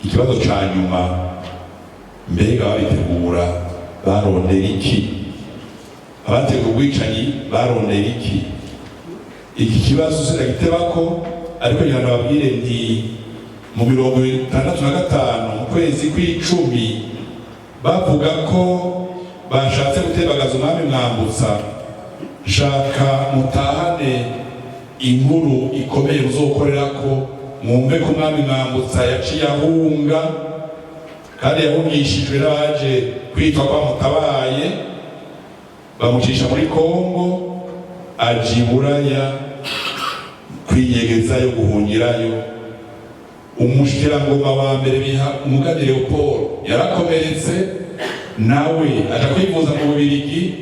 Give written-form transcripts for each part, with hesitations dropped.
Ikibazo ca nyuma: mbega babitegura barondera iki? Abategura ubwicanyi barondera iki? Iki kibazo sinagitebako, ariko ngira nababwire nti mu 65, mu kwezi kw'icumi, bavuga ko bashatse gutembagaza umwami Mwambutsa. Shaka mutahane inkuru ikomeye muzokorera ko mwumve ko umwami Mwambutsa yaciye ahunga, kandi yahungishijwe n'abaje kwitwa ko bamutabaye, bamucisha muri Kongo, aja i Buraya kwinyegezayo, guhungirayo. Umushikirangoma wa mbere biha umuganire Leopold yarakomeretse, nawe aja kwivuza mu Bubirigi.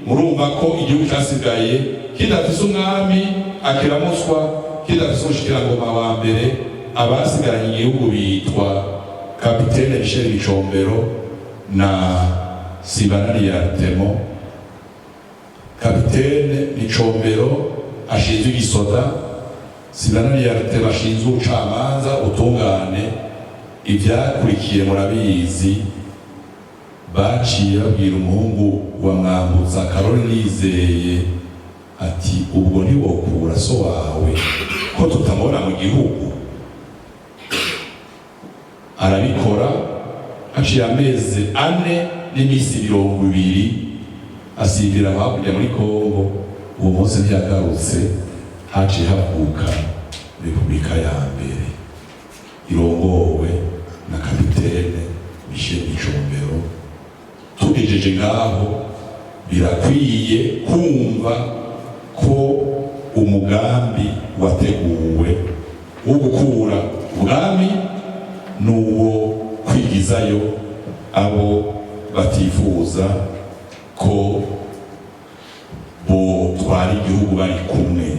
Murumva ko igihugu casigaye kidafise umwami akiramuswa, kidafise umushikirangoma wa mbere. Abasigaranye igihugu bitwa kapitene Michel Micombero na Sibanani Artemo. Kapitene Micombero ashinzwe igisoda, Sibanani Artemo ashinzwe ubucamanza, ubutungane. Ivyakurikiye murabizi. Baciye babwira umuhungu wa Mwambutsa Karoli Nizeye ati: "Ubwo ntiwokura so wawe ko tutamubona mu gihugu?" Arabikora. Haciye amezi 4 n'iminsi 20, asimbira hakurya muri Kongo. Uwo munsi ntiyagarutse. Haciye havuka repubulika ya mbere irongowe na kapitene Michel Micombero. Tugejeje ngaho, birakwiye kumva ko umugambi wateguwe wo gukura ubwami n'uwo kwigizayo abo batifuza ko botwara igihugu bari kumwe.